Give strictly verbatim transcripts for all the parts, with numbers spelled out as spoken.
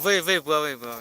喂喂，不喂不喂。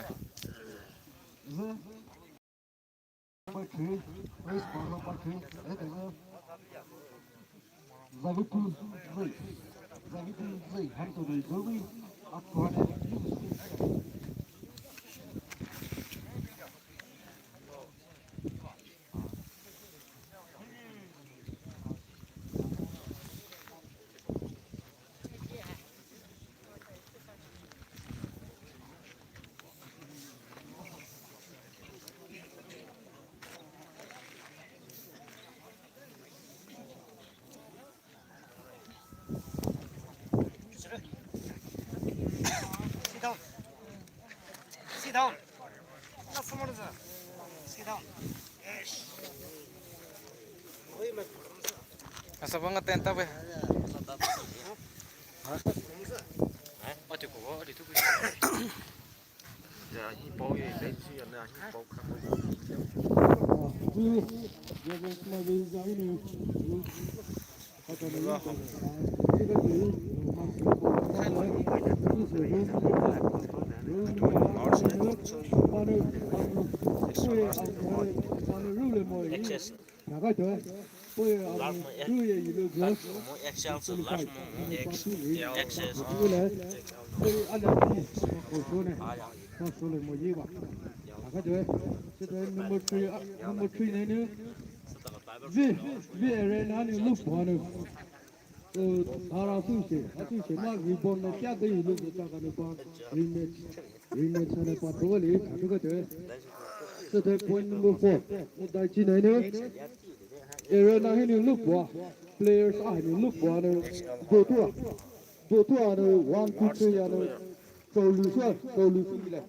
Sit down. Sit down. Sit down. Asa banga tenta be. Access. Large mo, large mo, X L, so large mo, X L. Number three, uh, number three, nenu. Vi, Vi Arena ni look banu. Uh, thara suse, suse ma rebound na kya de look de ta kanu pa. Rematch. Rematch hane pa tole, atu ka te. Sete point number four. Daichi nenu. Arena hini look bua. Players ah hini look bua nu. Dotu a. Dotu a nu one, two, three a nu. Tolu sa, tolu sa le.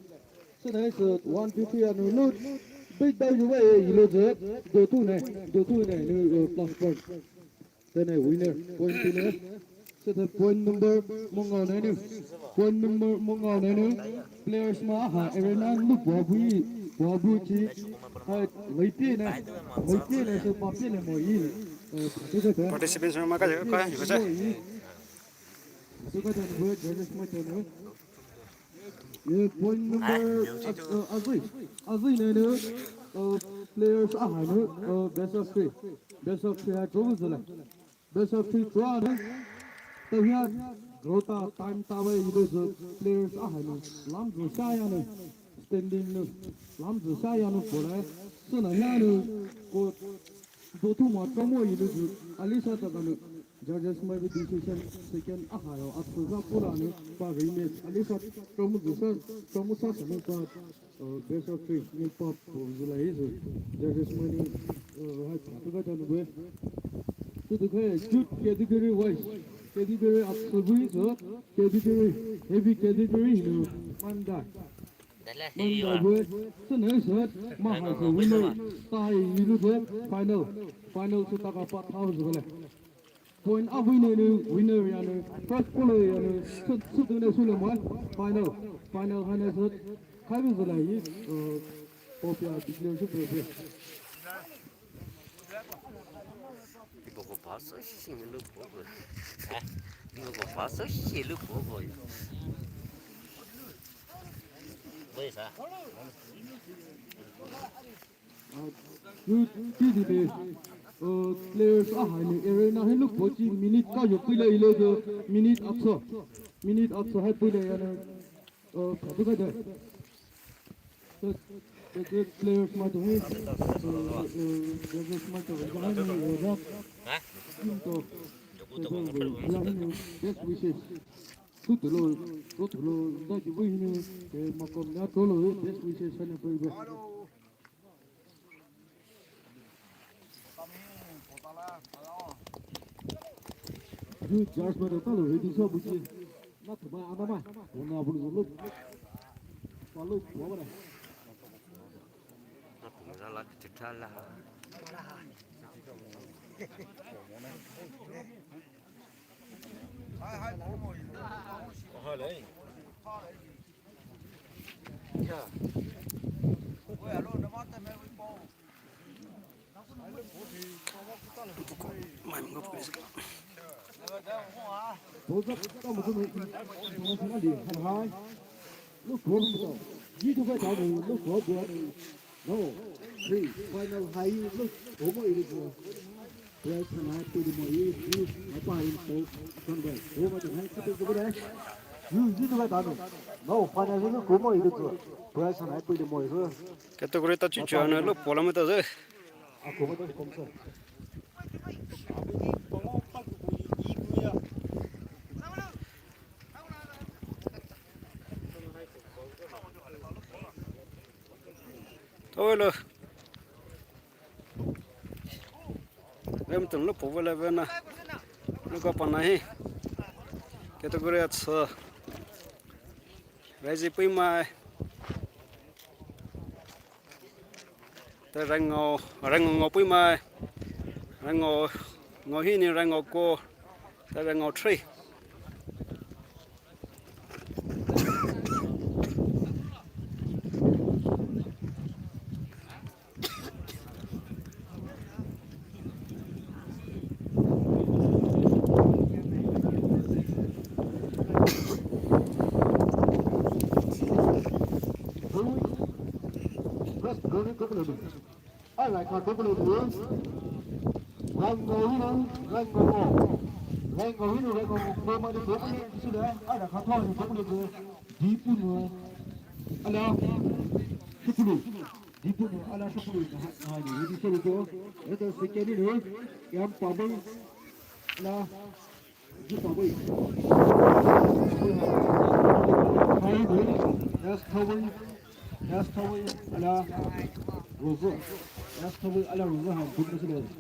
Sene se one, two, three a nu look. Big down you way, you look. Dotu ne, Dotu ne nu, uh, plus point. Tene winner, point tene. Sete point number mongao nenu. Point number mongao nenu. Players ma ha, Arena look bua bui, bua bui chi. Hai, leipi ne, leipi ne se papi ne mo yi. Eh, participants ma ka ka yi sa. Mo yi. Suka tene, judges ma tene. Ye point number, uh, uh, azui. Azui nenu, uh, players ah hanu, uh, best of three. Best of three ha trouble zala. Best of three draw nu. Tahia, draw ta time ta wai ibe zo players ah hanu. Lam zo sa ya nu. Standing nu. Lam zo sa ya nu pole. Suna ya nu. Ko Dotu ma trouble ibe zo. Alisa ta kanu. Judges mai be decision second ah hayo, atsuza pula ne, pa rematch, alisa trouble zusa, trouble sa sa ne pa, uh, best of three, ne pa, uh, zula isu. Judges mai ne, uh, hai pa, tu ka janu be. Tu tu kai, youth category wise, category atsubu isu, category, heavy category, no, manda. Manda be, sene se, ma ha se winner, tai ilu be, final, final se ta ka pa thao zule. Point a winner nu, winner ya nu, first pole ya nu, su, su tu ne su le mo, final, final hane su, kai bin zula yi, uh, popia declare su pe pe. Ibo ko paso shi shi lu ko. Ibo ko paso shi lu ko. Boy sa. Yu, ti di de, uh, players a hai ni, Arena hi look bua chi minute ka yo pui le ile de, minute atso, minute atso hai pui le ya ne, uh, ka tu ka de. The, the, the players ma to hi, uh, uh, the players ma to hi, uh, uh, team to, uh, uh, best wishes. Ku tu lo, ku tu lo, da ji wi ni, uh, ma kom na to lo, best wishes sa ne pui be. Ju judge ma ta lo ready so bu chi. Na tu ma ana ma. Ona bu lo. Wa lo wa ba. Na tu ma la ti ta la. Look for himself. Yi tu kai ta ni, look for the no. Three. Final hai, look for mo iri ko. Players na pui mo iri, apa info. Kan bai. Ko ma tu hai, kita ko bai. Yi tu kai ta ni. No, final look for mo iri ko. Players na pui mo iri. Category ta chu chu na look for la mo ta ze. Tawelo. Vem tun lo pove la vena. Lo ka pana hi. Category atsa. Raise pui mai. Te rengau, rengau ngau pui mai. Rengau ngau hi ni rengau ko. Te rengau three. Alright, ka double le. Rengau hinu, rengau ngau. Rengau hinu, rengau ngau. Ko ma de double le, sule. Alright, ka thou ni double le. Dipunu. Ala. Supulu. Dipunu. Ala supulu. Ha, ha, ni, ni, sorry, ko. Eta second ni. Yam pamai. Ala. That's Tawai. That's Tawai. Ala Rozo. That's Tawai. Ala Rozo. Ha, good message.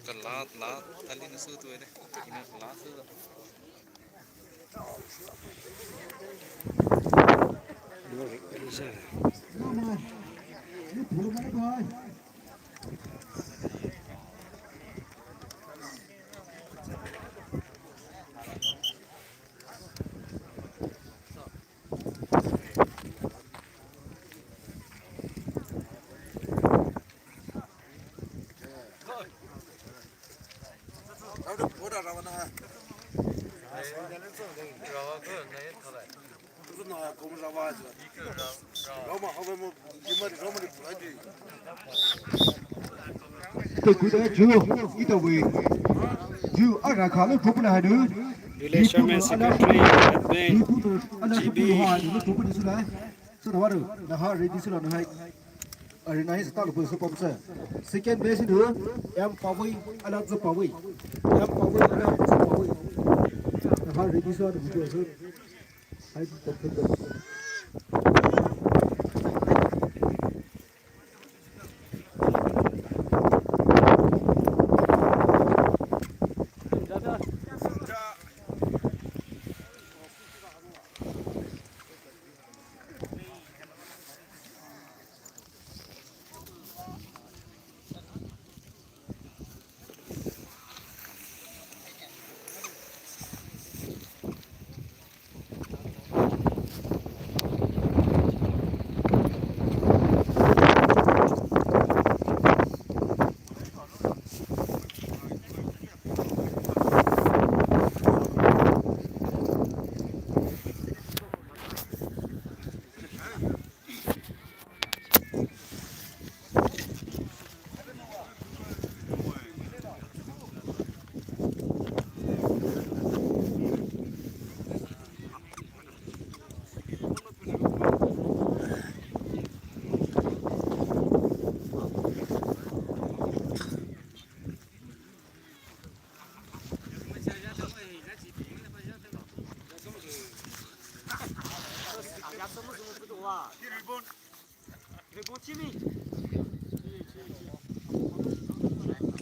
Ka la, la, tali na su tu ede. Ina la su. Te kuda ju, ita we. Ju ara kha lo thopuna hanu. Village Chairman, Secretary, Admin, G B. Hanu lo thopuna sula. So na waru, na ha ready sula na hai. Ari na hi start lo so pop sa. Second base nu, M Pawei, Alatsa Pawei. M Pawei, Alatsa Pawei. Na ha ready sula na so.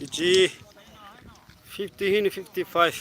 Kg fifty hin fifty-five.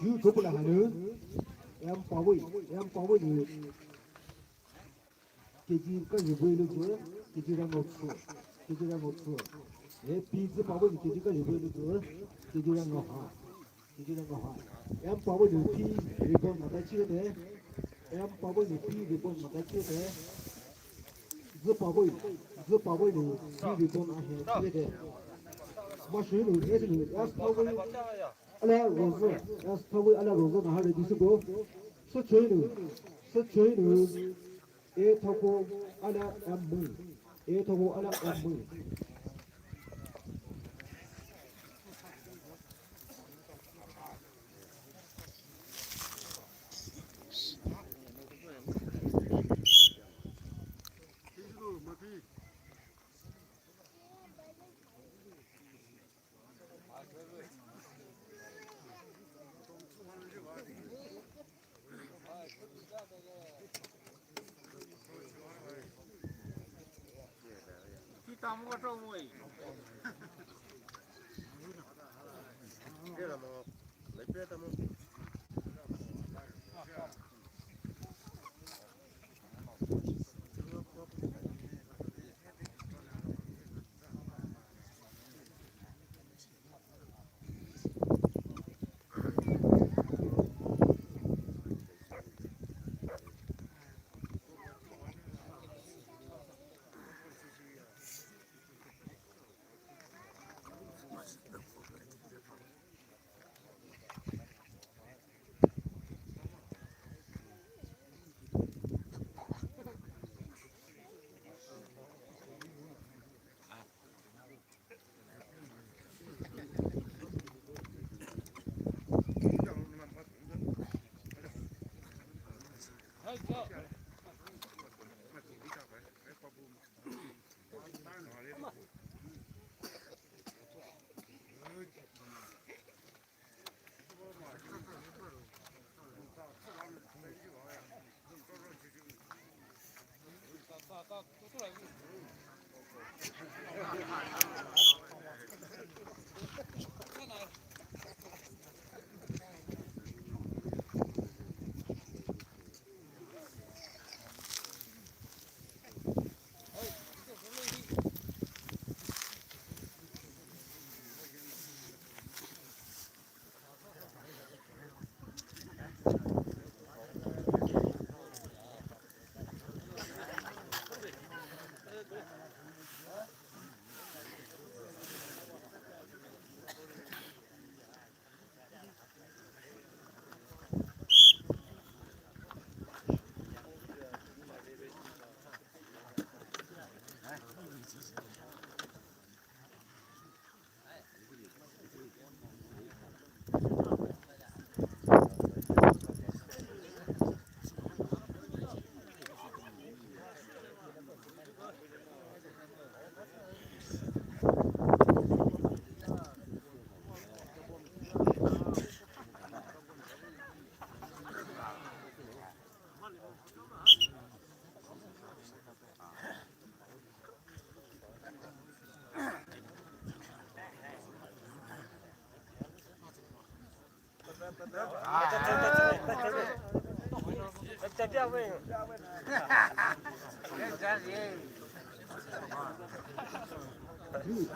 Yu topula hanu, M Pawei, M Pawei ni, K G kazhibue louzü, K G rangao tsü, K G rangao tsü. E, P Züpawei ni K G kazhibue louzü, K G rangao ha. K G rangao ha. M Pawei ni P ribbon mataichikene. M Pawei ni P ribbon mataichikene. Züpawei, Züpawei ni P ribbon ahe chikene. Mashui ni, S ni, S Pawei. Ala rozü, S Pawei ala rozü naha ready süko. Süchoinu, süchoinu. E thoko ala M mui. E thoko ala M mui.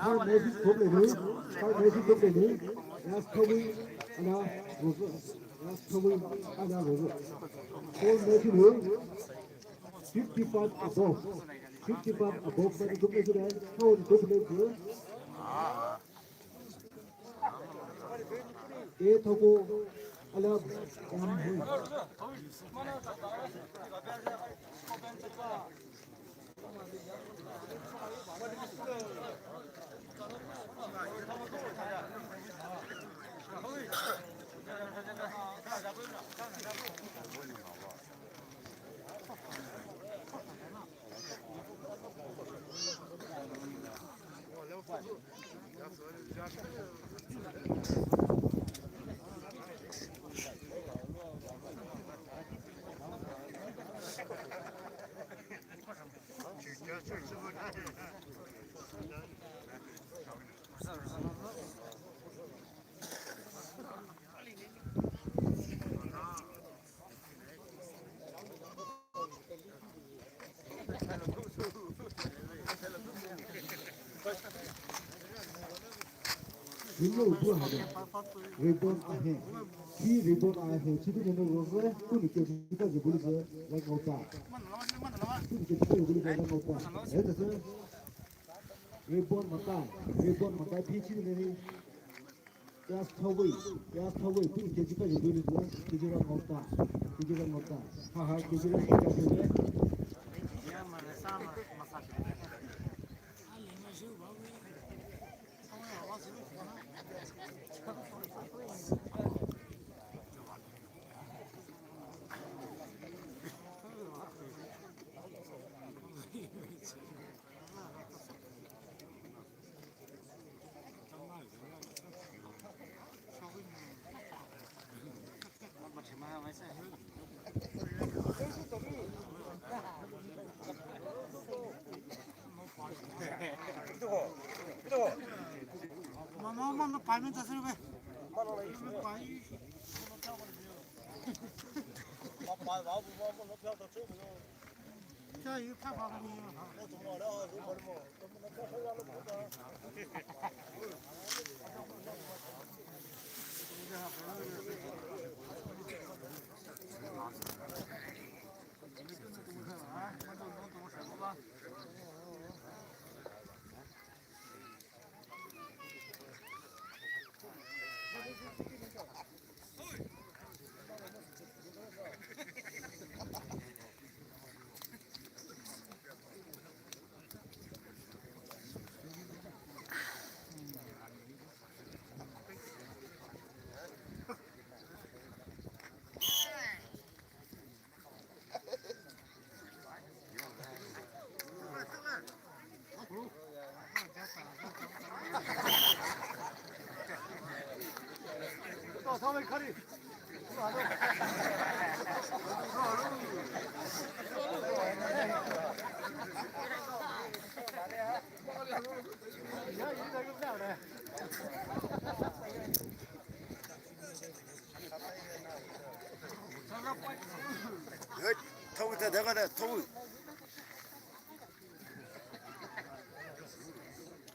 Third match is top lane. Third match is top lane. Last three ana rozo. Last three ana rozo. Four match is fifty-five above. Fifty-five above match is top lane. How is top lane? E thoko ala M hui. Ribbon bu hade. Ribbon ahe. Ki ribbon ahe. Chidu nene rose. Kuni ke jika je bulu je. Rang ngota. Kuni ke jika je bulu je. Rang ngota. Eh, tase. Ribbon makai. Ribbon makai. Pi chidu nene. Yes, Tawui. Yes, Tawui. Kuni ke jika je bulu je. Ke jika ngota. Ke jika ngota. Ha ha. Ke jika je bulu je. Thong ta daga da thong.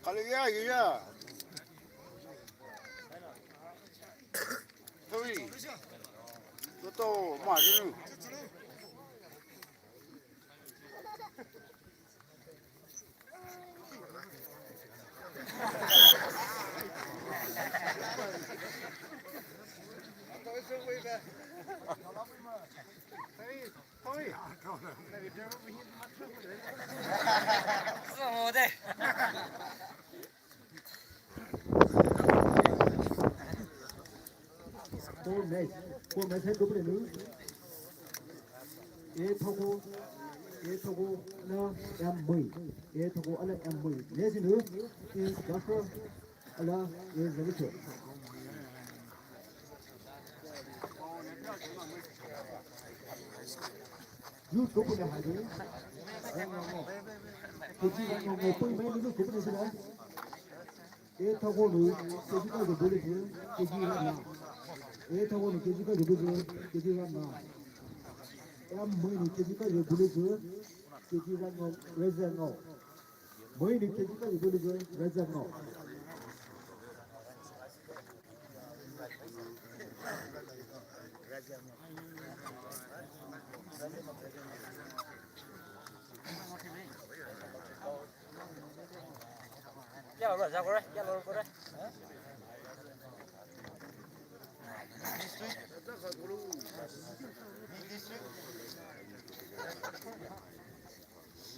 Kali ya ya. Thong. Toto ma jinu. Four match, four match hai double nu. A thoko, A thoko na M mui. A thoko ala M mui. Next nu is Doctor ala is Zalicho. Youth couple hai de. Kuchi mo mo poi mai youth couple sila. A thoko nu, K G ka je bole je, K G ra na. A thoko nu, K G ka je bole je, K G ra na. M mui nu, K G ka je bole je, K G ra ngao, raise ngao. Mui nu, K G ka je bole je, raise ngao.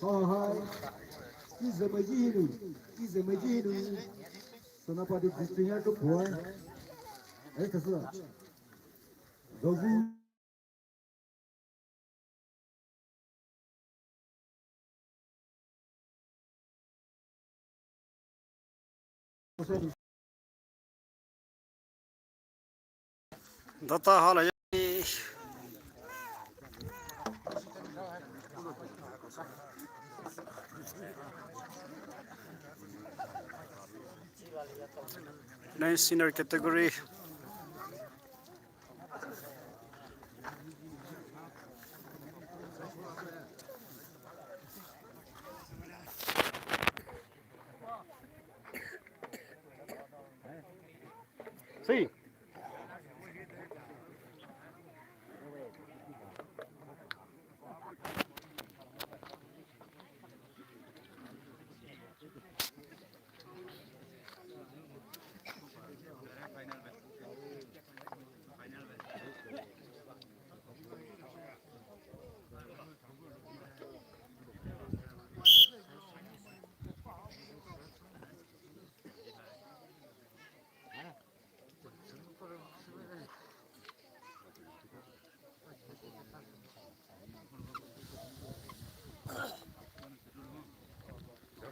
Hai hai. Izamaji hinu. Izamaji hinu. Senapati district ya to boy. Eh, kasa. Dogu. Data hala ya. Nine senior category.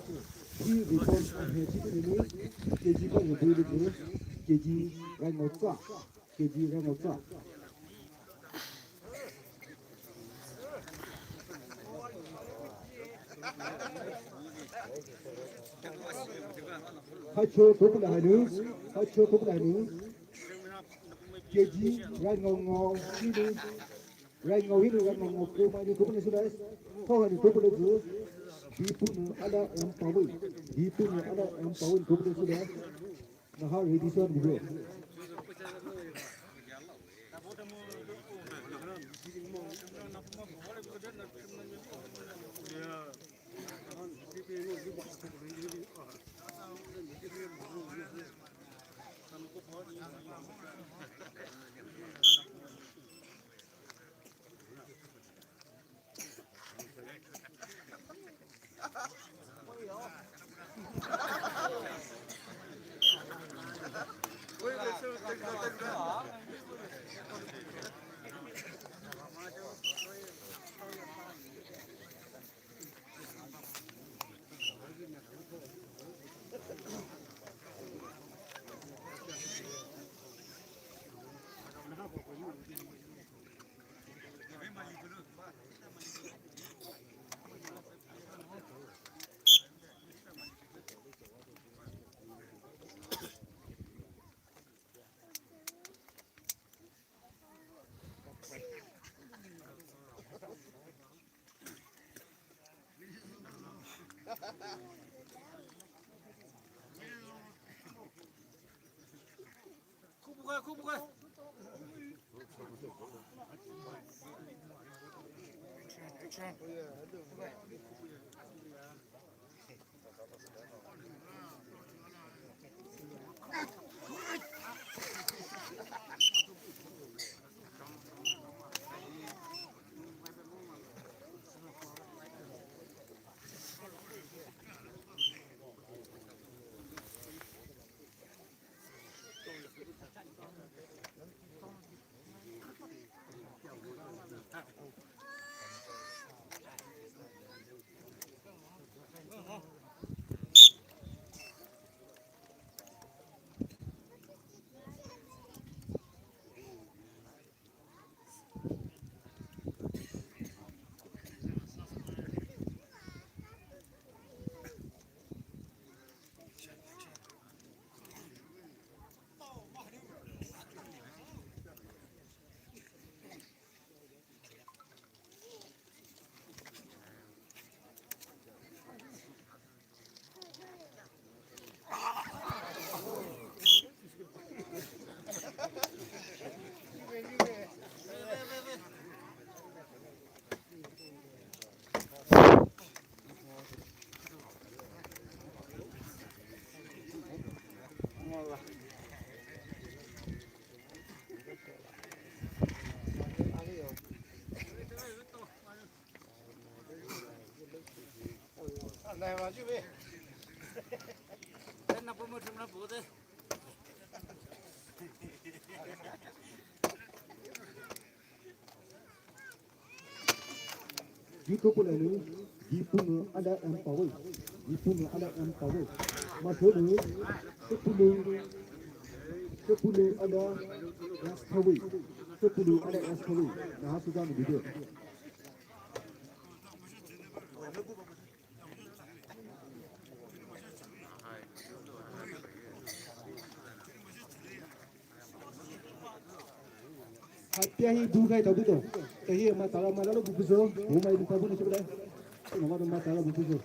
Three return ahe chi tini ni, K G ba ni bui ni, K G rang mo tsa, K G rang mo tsa. Hacho kopula hanu, hacho kopula hanu. K G, right ngao ngao, hinu. Right ngao hinu, right ngao ngao, ko mai ni kopula ni sulas. Ko hanu kopula zu. Dipunu ala M Pawe. Dipunu ala M Pawe kopula sulas. Naha ready sa ni bro. Dipunu, Dipunu ala M Pawe. Dipunu ala M Pawe. Masonu, Sepunu, Sepunu ala S Pawe. Sepunu ala S Pawe. Naha sudah ni video. Hatia hi bu kai tabu to. Tahi ma tala ma lalo bu puso. Bu mai bu tabu ni chukle. Ma ma tala bu puso.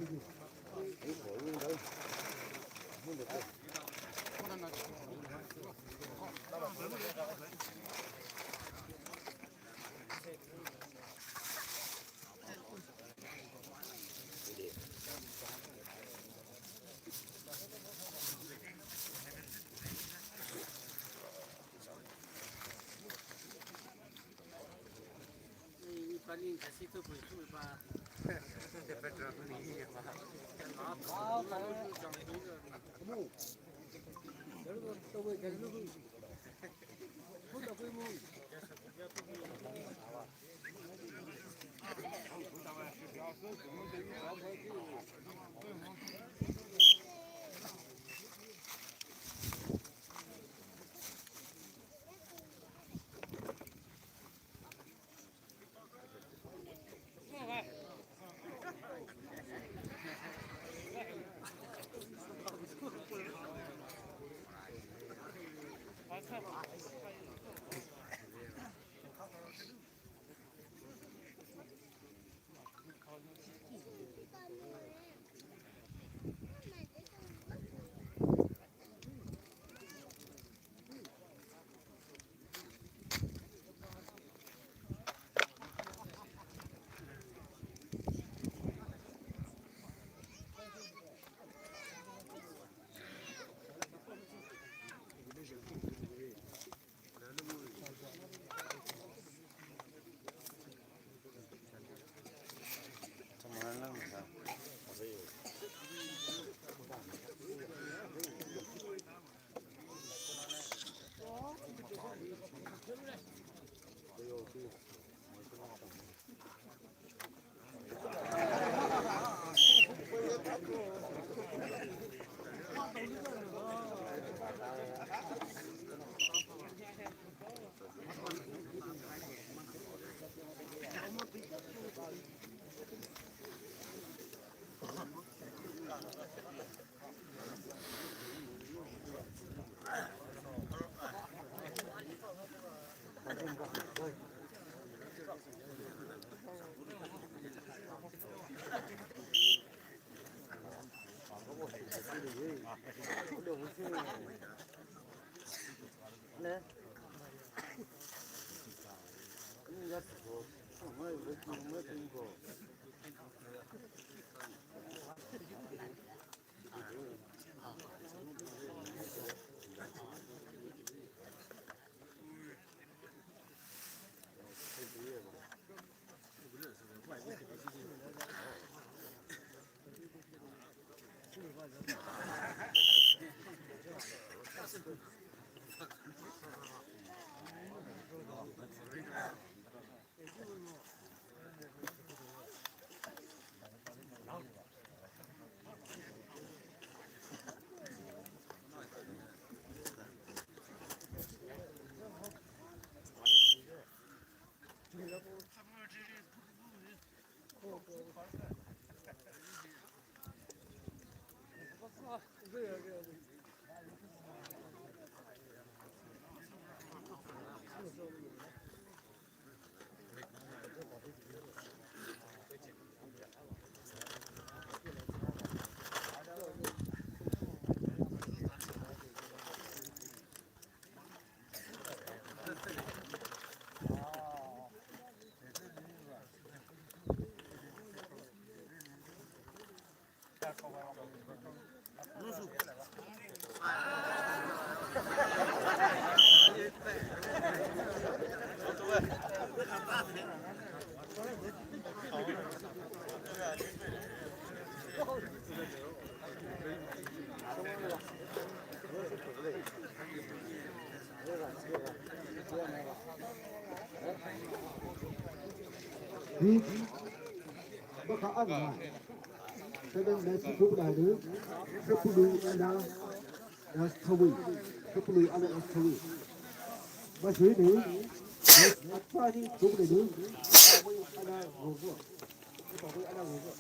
Baka ana. Seven minutes, two minutes. Triple ana. That's the way. Triple ana, that's the way. But really, that's a funny, two minutes. Ana rogo. Ana rogo.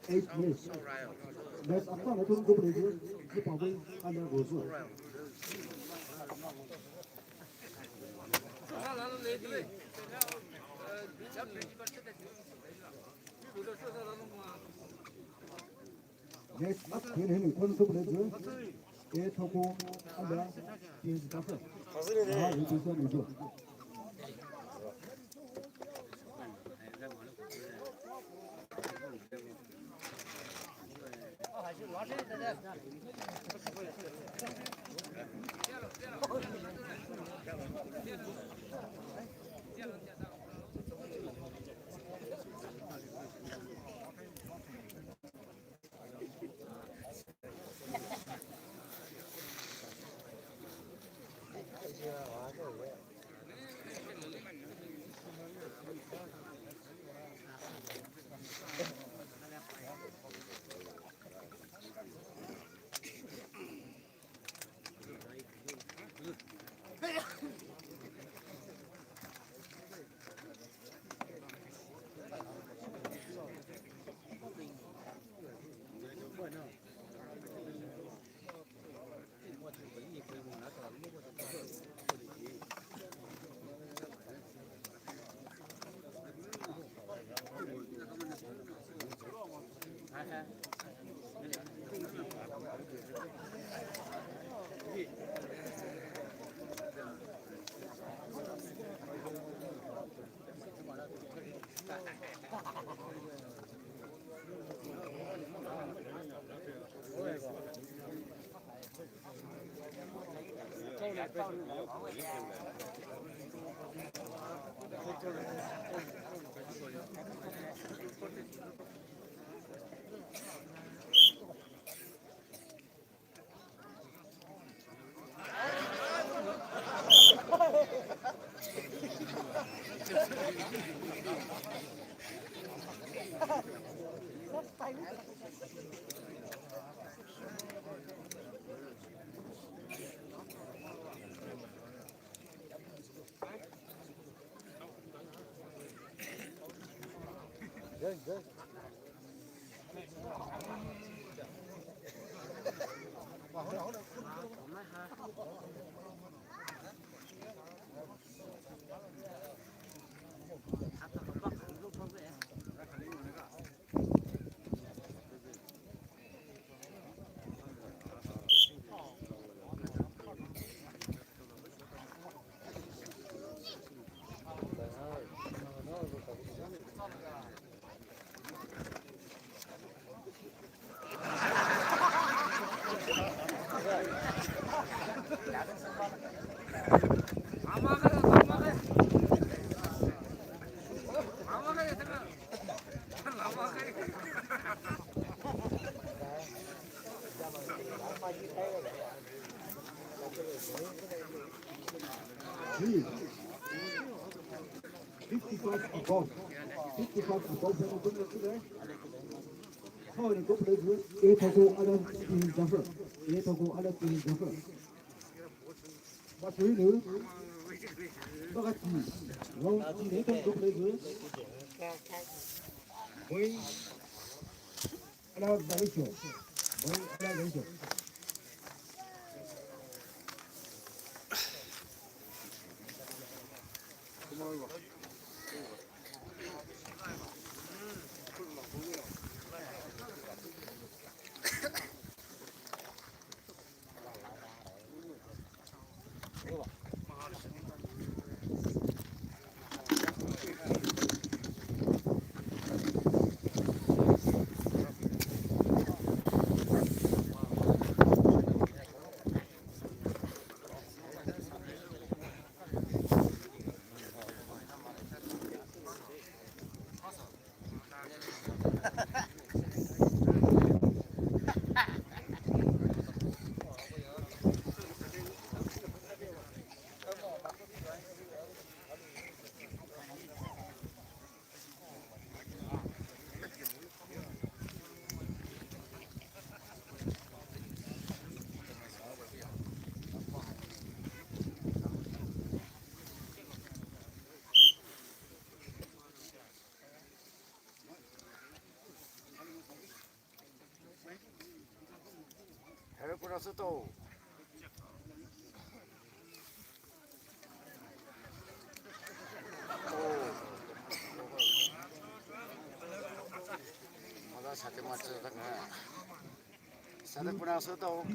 Eight minutes. Next, after that, don't go play. Keep away and then go through. Next up, Queen Henry, Queen Super Legend. A Toko, Ada, P S Tasa. Ah, we do some. Fifty-five above. Fifty-five above. How many go play good? Eight to go, other team Zafar. Eight to go, other team Zafar. But we do. Look at this. Round three, eight to go play good. Win. Ala Malaysia. Boy, ala Malaysia. Hello, pura suto. Mala sate macha tak na. Sate pura suto.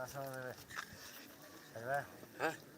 Asa, asa, ha?